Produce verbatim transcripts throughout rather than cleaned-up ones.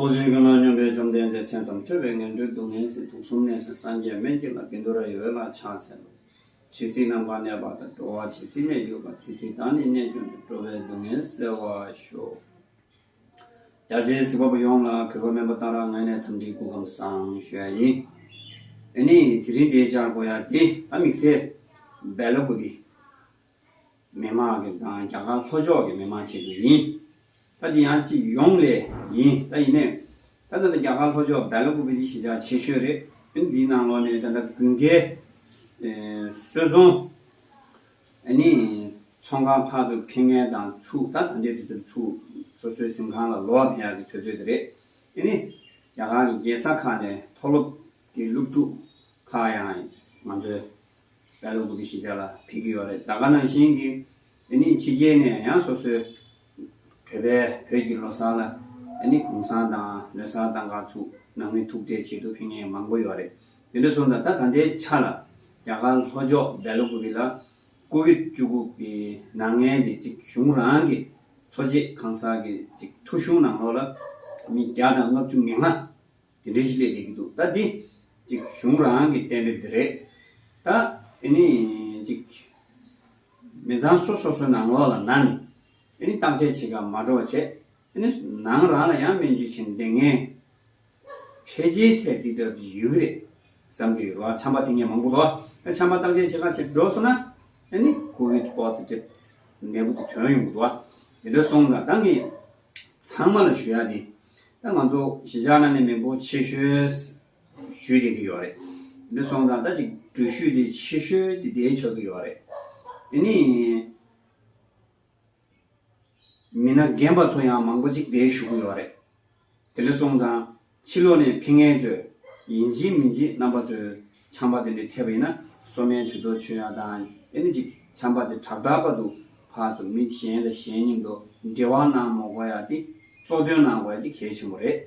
ཚོགས་ཞིང་ཀུན་ལ་སྙོམས་པའི་བཅོམ་ལྡན་འདས། མཚན་ཙམ་ཐོས་པས་ངན་འགྲོའི་སྡུག་བསྔལ་སེལ། དུག་གསུམ་ནད་སེལ་སངས་རྒྱས་སྨན་གྱི་བླ། བཻ་ཌཱུརྱ་འོད་ལ་ཕྱག་འཚལ་ལོ། ཇི་སྲིད་ནམ་མཁའ་གནས་པ་དང་། འགྲོ་བ་ཇི་སྲིད་གནས་གྱུར་པ། དེ་སྲིད་བདག་ནི་གནས་གྱུར་ནས། འགྲོ་བའི་སྡུག་བསྔལ་སེལ་བར་ཤོག། རྒྱ་ཆེའི་གཟིགས་པ་པོ་ཡོངས་ལ་གུས་པ་སྨན་པ་ཏཱ་ར་ངོས་ནས་འཚམས་འདྲིའི་སྐུ་ཁམས་བཟང་ཞུ་ཡ་ཡིན། ཨ་ནི་དེ་རིང་འདིར་བཅར་དགོས་ཡ་དེ་ད་དམིགས་བསལ་སྦེལ་ཀོབ་པི་མི་མང་གི་དང་རྒྱ་གར་ལྷོ་ཕྱོགས་ཀྱི་མི་མང་ཆེད་དུ་ཡིན། ད་དེ་ཡང་གཅིག་ཡོངས་ལ་ཡིན། ད་ཡིན་ནའི་ད་ལྟ་རྒྱ་གར་ལྷོ་ཕྱོགས་སྦེལ་ཀོབ་པི་དེ་གཞིས་ཆགས་ཆེ་ཤོས་རེད། ཨ་ནི་འདིའི་ནང་ལོགས་ནས་ད་ལྟ་དགུན་ཁའི་ཨེ་གསོལ་ཚོང་། ཨ་ནི་ཚོང་ཁང་ཕར་ཚུར་འཕེན་མཁན་དང་ཚུར་ད་ད་ལྟའི་དུས་ཚོད་ཚུར་སོ་སོའི་གཟིམ་ཁང་ལ་ལོག་ཕེབས་ཡག་གི་དུས་ཚོད་དེ་རེད། ཨ་ནི་རྒྱ་གར་གྱི་རྒྱལ་ས་ཁག་ནས་མཐོ་སློབ་ཀྱི་སློབ་ཕྲུག་ཁག་ཡང་ང་ཚོའི་སྦེལ་ཀོབ་པི་གཞིས་ཆགས་ལ་ཕེབས་ཀྱི་ཡོད་རེད། ད་ག་ནང་བཞིན་གྱི་ཨ་ནི་ཕྱི་རྒྱལ་ནས་ཡང་སོ་སོའི་བོད་པའི་བོད་ཀྱི་ལོ་གསར་ལ་ཨ་ནི་གུང་སེང་དང་ལོ་གསར་གཏོང་གར་ཚུར་ནང་མི་ཐུག་འཕྲད་བྱེད་དུ་ཕེབས་མཁན་མང་པོ་ཡོད་རེད། དེ་འདྲ་སོང་ཙང་ད་ད་ལྟའི་ཆ་ལ་རྒྱ་གར་ལྷོ་ཕྱོགས་སྦེལ་ཀོབ་པི་ལ་ཀོ་བིད་བཅུ་དགུ་གི་ནད་ངན་དེ་གཅིག་གཞུང་རང་གི་འཚོ་བྱེད་གང་ཟག་གི་གཅིག་ཐོ་གཞུང་ནང་ལོགས་ལ་མི་བརྒྱ་དང་ལྔ་བཅུ་ང་ལྔ་དེ་འདྲ་ཞིག་སླེབས་བསྡད་ཀྱི་འདུག། ད་འདི་གཅིག་གཞུང་རང་གི་གཏན་འབེབས་དེ་རེད། ད་ཨ་ནི་གཅིག་མི་ཚང་སོ་སོ་སོའི་ནང་ལོགས་ལ་ན་ནས་ཨ་ནི་བརྟག་དཔྱད་བྱེད་ག་མ་འགྲོ་བ་བྱས། ཨ་ནི་ནང་རང་ལ་ཡང་སྨན་བཅོས་བྱེད་བསྡད་མཁན་ཕལ་ཆེར་ཚད་འདི་ལྟར་ཡོད་ཀྱི་རེད་བསམ་གྱི་ཡོད་རེད་བ། ཆམ་པ་འཐེབས་མཁན་མང་པོ་འདུག། ད་ཆམ་པ་བརྟག་དཔྱད་བྱེད་ག་ཞིག་འགྲོ་སོང་ན་ཨ་ནི་ཀོ་བིད་པོ་ཛི་ཊིབ་ནད་འབུ་དེ་ཐོན་ཡོང་གི་འདུག་བ། དེ་འདྲ་སོང་ཙང་ད་ངས་ཚང་མ་ལ་ཞུ་ཡ་དེ་ད་ང་ཚོ་གཞིས་ཆགས་ནང་ནས་མི་འབོར་ཆེ་ཤོས་ཞུས་བསྡད་ཀྱི་ཡོད་རེད། དེ་འདྲ་སོང་ཙང་ད་ཅིག་འགྲུལ་བཞུད་དེ་ཆེ་ཤོས་དེ་དེ་ཆགས་ཀྱི་ཡོད་རེད། ཨ་ནི། མི་སྣ་རྒན་པ་ཚོ་ཡང་མང་པོ་ཅིག་དེར་བཞུགས་ཀྱི་ཡོད་རེད། དེ་འདྲ་སོང་ཙང་ཕྱི་ལོགས་ནས་ཕེབས་མཁན་ཚོས་ཡིན་གཅིག་མིན་གཅིག་རྣམ་པ་ཚོས་ཆམ་པ་དེ་འདྲ་ཐེབས་པ་ཡིན་ན་གསོལ་སྨན་དུས་ཐོག་མཆོད་ཡ་དང་། ཨེ་ནི་ཅིག་ཆམ་པ་དེ་དྲག་དྲག་བར་དུ་ཕར་ཚུར་མི་གཞན་དང་གཞན་མཉམ་དུ་འབྲེལ་བ་གནང་མ་དགོས་ཡ་དེ་གཙོ་དོན་གནང་དགོས་ཡ་དེ་གལ་ཆེན་པོ་རེད།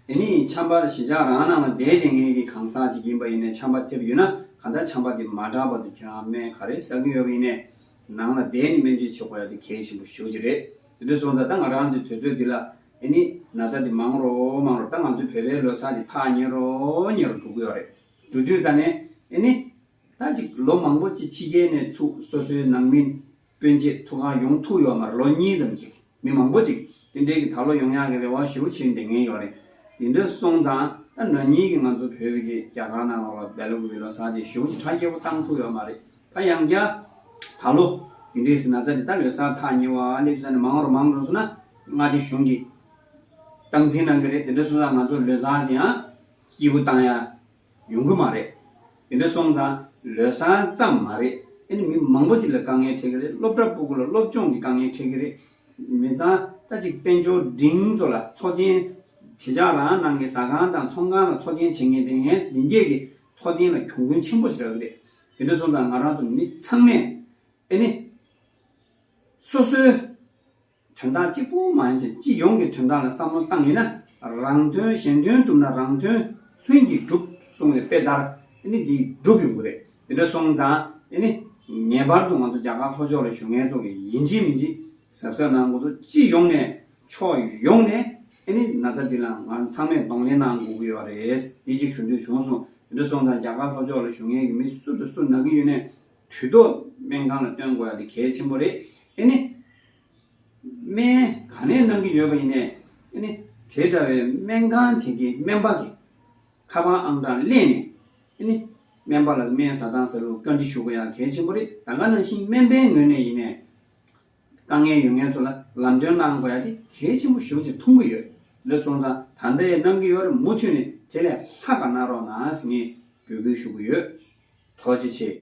ཨེ་ནི་ཆམ་པ་གཞིས་ཆགས་རང་ནང་ལ་བསྡད་བསྡད་མཁན་གྱི་གང་ཟག་ཅིག་ཡིན་པ་ཡིན་ནའི་ཆམ་པ་ཐེབས་ཡོད་ན་གང་ལྟར་ཆམ་པ་དེ་མ་དྲག་བར་དུ་ཁྱེད་རང་སྨན་ག་རེ་ཟ་གི་ཡོད་པ་ཡིན་ནའི། ནང་ལ་བསྡད་ནས་སྨན་བཅོས་བྱེད་དགོས་ཡ་དེ་གལ་ཆེན་པོ་ཞེ་པོ་ཅིག་རེད། དེ་འདྲ་སོང་ཙང་ད་ང་རང་ཚོའི་དུས་ཚོད་འདི་ལ་ཨེ་ནི་ན་ཚ་དེ་མང་རུ་མང་རུ། ད་ང་ཚོའི་བོད་པའི་ལོ་གསར་དེ་ཐག་ཉེ་རུ་ཉེ་རུ་འགྲོ་གི་ཡོད་རེད། འགྲོ་དུས་ཙ་ནས་ཨེ་ནི་ད་ཅིག་ལོ་མང་པོ་ཅིག་ཕྱི་རྒྱལ་ནས་ཚུར་སོ་སོའི་ནང་མི་སྤུན་མཆེད་ཐུག་ག་ཡོང་ཐུབ་ཡོད་མ་རེད། ལོ་གཉིས་ཙམ་ཅིག་མི་མང་པོ་ཅིག་དེ་འདྲའི་གི་ད་ལོ་ཡོང་ཡག་གི་རེ་བ་ཞེ་པོ་བྱེད་བསྡད་མཁན་ཡོད་རེད། དེ་འདྲ་སོང་ཙང་ད་ན་ནིང་གི་ང་ཚོ་བོད་ཀྱི་རྒྱ་གར་ནང་ལོགས་ལ་སྦེལ་ཀོབ་པི་ལོ་གསར་དེ་ཞེ་པོ་ཅིག་གྲ་རྒྱས་པོ་བཏང་ཐུབ་ཡོད་མ་རེད། ད་ཡང་བསྐྱར་ད་ལོ་འདི་འདྲའི་ཟིན་ན་ཙ་ནི་ད་ལོ་གསར་ཐག་ཉེ་བ་སླེབས་ཙ་ནི་མང་རུ་མང་རུ་སོང་ན་མངའ་སྡེ་གཞུང་གིས་སྟངས་འཛིན་གནང་གི་རེད། དེ་འདྲ་སོང་ཙང་ང་ཚོ་ལོ་གསར་དེ་ཡང་སྐྱིད་པོ་བཏང་ཡ་ཡོང་གི་མ་རེད། དེ་འདྲ་སོང་ཙང་ལོ་གསར་ཙམ་མ་རེད། ཨ་ནི་མི་མང་པོ་ཅིག་ལ་དཀའ་ངལ་འཕྲད་ཀྱི་རེད། སློབ་གྲྭ་ཕྲུ་གུ་ལ་སློབ་སྦྱོང་གི་དཀའ་ངལ་འཕྲད་ཀྱི་རེད། མི་ཚང་ད་ཅིག་དཔལ་འབྱོར་འབྲིང་ཚོ་ལ་འཚོ་རྟེན་གཞིས་ཆགས་རང་ནང་གི་ཟ་ཁང་དང་ཚོང་ཁང་ལ་འཚོ་རྟེན་བྱེད་མཁན་དེ་ངས་འདི་འདྲས་ཀྱི་འཚོ་རྟེན་ལ་གྱོང་གུན་ཆེན་པོ་ཞིག་རག་གི་རེད། དེ་འདྲ་སོང་ཙང་ང་རང་ཚོ་མི་ཚང་མས་ཨེ་ནི་སོ་སོའི་དོན་དག་གཅིག་པུ་མ་ཡིན་ཅིག་སྤྱི་ཡོངས་ཀྱི་དོན་དག་ལ་བསམ་བློ་བཏང་ཡིན་ན་རང་དོན་གཞན་དོན་བསྒྲུབ་ན་རང་དོན་ལྷུན་གྱིས་གྲུབ་གསུངས་པའི་དཔེ་ལྟར་ཨེ་ནི་འདི་འགྲུབ་ཡོང་གི་རེད། དེ་འདྲ་སོང་ཙང་ཨེ་ནི་ངེས་པར་དུ་ང་ཚོ་རྒྱ་གར་ལྷོ་ཕྱོགས་ལ་བཞུགས་མཁན་ཚོ་གིས་ཡིན་གཅིག་མིན་གཅིག་གཟབ་གཟབ་གནང་དགོས་འདུག། སྤྱི་ཡོངས་ནས་ཕྱོགས་ཡོངས་ནས་ཨེ་ནི་ན་ཚ་འདི་ལ་ང་ཚང་མས་གདོང་ལེན་གནང་དགོས་ཀྱི་ཡོད་རེད། འདི་གཅིག་ཞུ་འདོད་བྱུང་སོང་། དེ་འདྲ་སོང་ཙང་རྒྱ་གར་ལྷོ་ཕྱོགས་ལ་བཞུགས་མཁན་གྱི་མི་སུ་དང་སུ་ན་གི་ཡོད་ནའི་དུས་ཐོག་སྨན་ཁང་ལ་སྟོན་དགོས་ཡ་དེ་གལ་ཆེན་པོ་རེད། ཨེ་ནི། སྨན་ག་ནས་གནང་གི་ཡོད་པ་ཡིན་ནའི། ཨེ་ནི། དེ་འདྲ་བའི་སྨན་ཁང་དེ་གའི་སྨན་པ་གི་ཁ་པར་ཨང་གྲངས་གླས་ནས། ཨེ་ནི། སྨན་པ་ལ་སྨན་ཟ་སྟངས་ཟ་ལུགས་བཀའ་འདྲི་ཞུ་དགོས་ཡ་གལ་ཆེན་པོ་རེད། ད་ག་ནང་བཞིན་སྨན་པའི་ངོས་ནས་ཡིན་ནའི། དཀའ་ངལ་ཡོད་མཁན་ཚོ་ལ་ལམ་སྟོན་གནང་དགོས་ཡ་དེ་གལ་ཆེན་པོ་ཞེ་པོ་ཅིག་མཐོང་གི་ཡོད། ལོས་སོང་ཙང་ད་ལྟ་ཡང་གནང་གི་ཡོད་རེད། མུ་མཐུད་ནས་དེ་ལས་ལྷག་ག་གནང་རོགས་གནང་ཟེར་ངས་འབོད་སྐུལ་ཞུ་གི་ཡོད། ཐུགས་རྗེ་ཆེ།